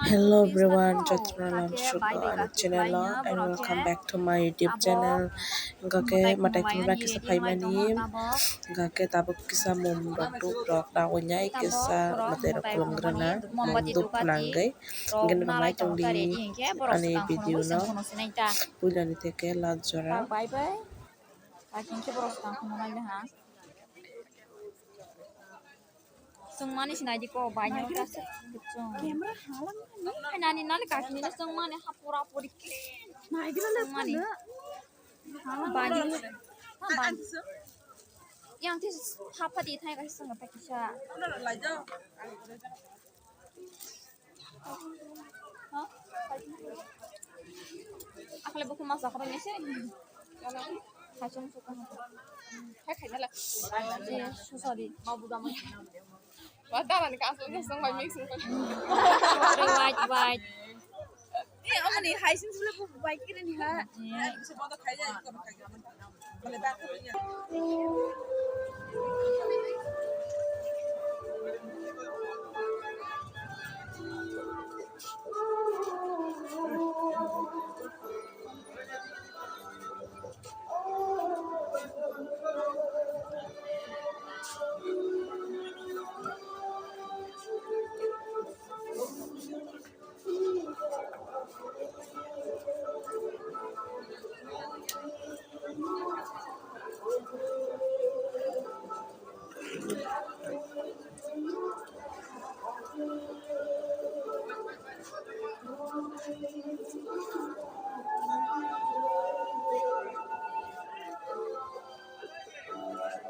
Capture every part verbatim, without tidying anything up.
Hello everyone, jotono lamsugo ani channel o and welcome back to my YouTube channel. Hingkha khe mwtai khulumna kisa phaimani, hingkha khe tabuk kisa mum rok dhup rok nawi nai kisa mwtai rok khulumgrana, mum dhup phnangwi. Hingkhe norok nai tongdi ani video no puilani theke last jora. Chwng mani sinai di ko bai no ta se chwng. Hai nani nani kaki ni chwng mani ha pura puri clean. Chwng mani. Bani. Ha bani. Yang ti ha pha di thai ka sanga pa kisa. Akhle buku masa koro ni se. Hai chong chong. Hai khai mala. Eh, so sorry. Mau buka mai. Wah, dah ni kasih ni sang mai mix. White, white. Eh, ama ni hai sing sule bu white kiri ni ha. Eh.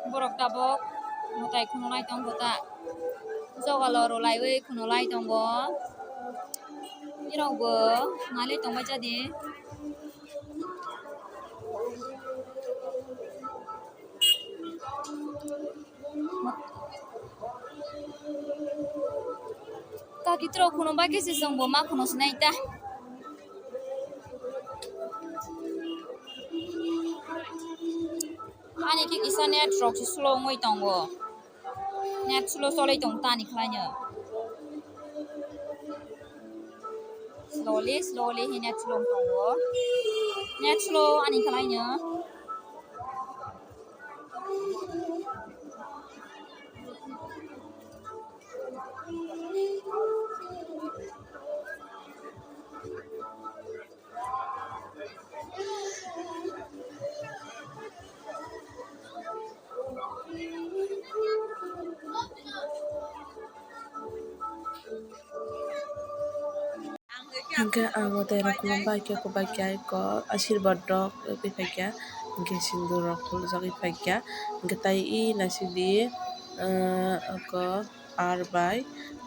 Borok tabok mwtai khunulai tongo ta. Jogalo rwlaiwi khunulai tongo. Nirokbo nalai tongbai jadi. Kaki tro khunubakhe se chwngbo ma khunu sinai ta. Ani khe kisa net rok se slow wngwi tongo. Net slow cholwi tong tani khlaino. Slowly, slowly he net slow tongo. Net slow ani khlaino. Hingke ang o tei rok khulumbai khe, kubai khe ai kok asirwad rok rwgwi phaikha, hingke sindur rok khulujagwi phaikha, hingke tai i naisik di, ah, oko ar bai,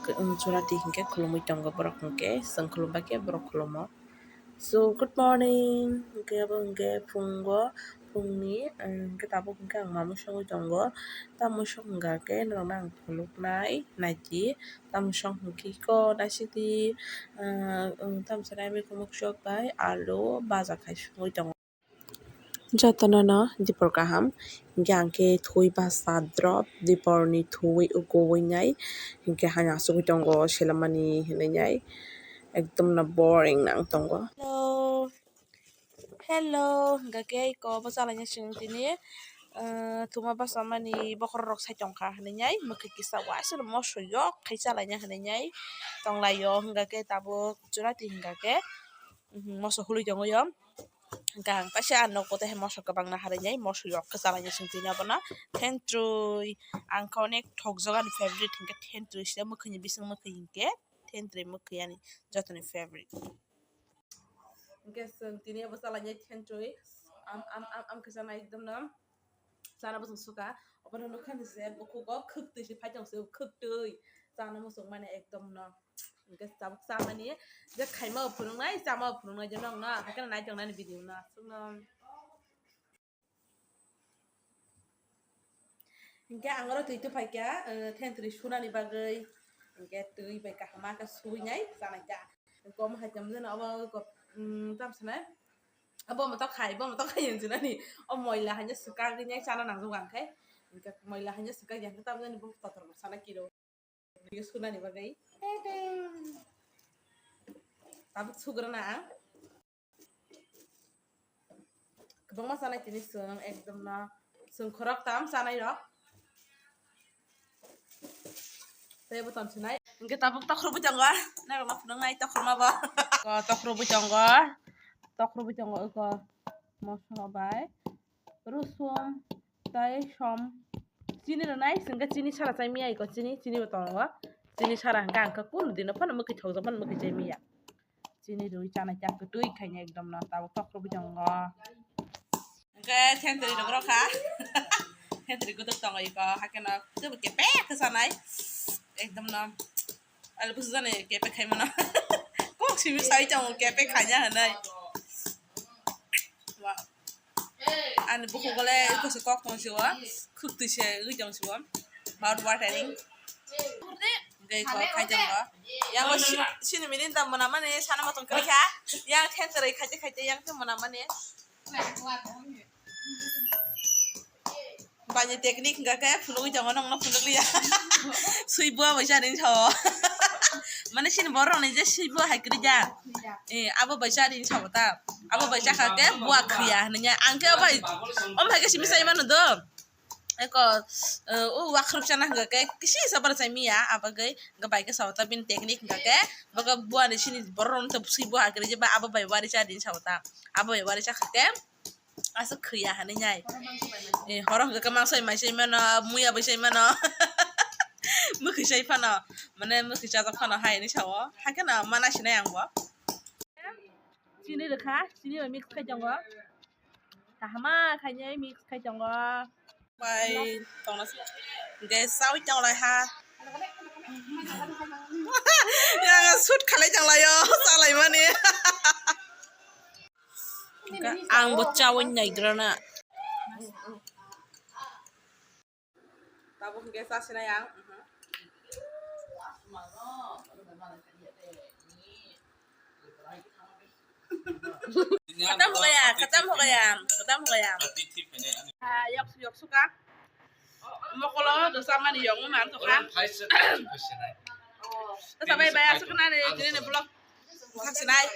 ah, jora di hingke khulumui tongo borok hingke, chwng khulumbai khe borok khulumo. So, good morning. Hingke abo hingke phungo, phungni, ah, hingke tabuk hingke ang mamung songwi tongo. Tamung song hingka khe norokno ang phunuknai, naidi. Tamung song hingke iko naisik di, ah, tamsa nai mui kumuk sok bai alu baja khai songwi tongo. Jotono no dipor kaham, hingke ang khe thwi basa drop, diporni thwi ugo wi nai, hingke hani asugwi tongo selamani hinwi nai, ekdom no boring nang tongo. Hello, hello, hingka khe iko bo chalaina chwng tini, ah, thuma basa mani bokhorok rok sai tongkha hinwi nai, mwkhwi kisa waisa no moso yok khai chalaina hinwi nai tonglaio, hingka khe tabuk jora di hingka khe, mhm, moso hului tongwi o. Hingke ang kaisa ah nogo tei moso kwbang naharwi nai, moso yok khe chalainai chwng tini abono thentrwi. Ang khe onek thokjak ani favorite hingke thentrwi se, mwkhwini bising mwkhwi hingke thentrwi mwkhwi ani jotoni favorite. Hingke chwng tini abo chalainai thentrwi, am, am, am, am khe chana ekdom no. Chana bwswng suka, obono nukha ni se bukhugo khwktwi se phai tong se, khwktwi chana muchung mani ekdom no. Hingke tabuk chamani je khaima o phunuknai, chama o phunuknai je nokno, haikhe nai tongnani video no aswkno. Hingke ang oro twi tuphaikha, eh, thentrwi sunani bagwi, hingke twi bai kaham ma khe suinai chanai ta. Kom hai tongmani obo, mm, tam sanai. Abo moto khai, bo moto khai hinjinani. O moila haino swkagwi nai chana nangjago ang khai. Hingke moila haino swkagwi ang khe tamjani bo totor bo sana kiro. Video sunani bagwi. Tabuk sugrana ang. Kwbangma chanai tini chwng ekdom no chwng khorok tam chanai rok. Tei bo ton sinai. Hwnkhe tabuk tokhor bui tongo. Norok no phunuknai tokhorma bo. Ko tokhor bui tongo. Tokhor bui tongo eko moso bai. Rusum tei som. Chini rwnai hwnkhe chini sara chai miya eko chini, chini bo tongo. Chini sara hwnkhe ang khe kunu dino phano mwkhwi thokjak phano mwkhwi chai miya. Chini rwi chanai khe kwtwi khaina ekdom no tabuk tokhor bui tongo. Hwnkhe thentwrwi rok rokha. Thentwrwi kutuk tongo iko, hakhe no teibo kepek khe chanai. Ekdom no. Alu busu jani kepek khai mano. Kok simi sai tongo kepek khaina hinwi. Wa. Ani bukhuk gole iko se kok tong siwo. Khuk twi se ui tong siwo. Mouth watering. Hwnkhe iko khai tongo. Yango si-, sini mirinda mona mani sana matong kri kha. Yang thentwrwi khaite khaite yang tei mona mani. Bani technique hwnkha khe phunugwi tongo, nokno phunukliya. Swi bua bai cha ring sao. Mane sini borok ni je swi bua hai kwrwi ja. Eh, abo bai cha ring sao ta. Abo bai cha kha khe bua khriya hinwi ya. Ang khe bai, om hai khe simi sai mano do. Eko, eh, o wakrok chana hwnkha khe kisi sa bara chai miya, abagwi hwnkha bai khe sao ta bini technique hwnkha khe, bokhe bua ni sini borok rok no swi bua hai kwrwi je ba abo bai wari cha ring sao ta. Abo bai wari cha kha khe, Aswk khwya hinwi nai. Eh, horo hwnkhe kwmang soi mai soi mano, muya bai soi mano. Mwkhwi soi phano, mane mwkhwi chajak phano hai hinwi sao. Hakhe no mana sinai ang bo. Chini rwkha, chini bai mix khai tongo. Kahama khainai mix khai tongo. Bai tongna se. Hwnkhe chaui tonglai ha. Yang shoot khalai tonglaio, chalaimani. Ang bo chawi naigrana. Tabuk hwnkhe chasinai ang. Katam hogaya, katam hogaya, katam hogaya. Ah, yok, yok suka. Mokolo dosa mani yok man to ka. Dosa bai bai asuk na ni, ni vlog. Chasinai.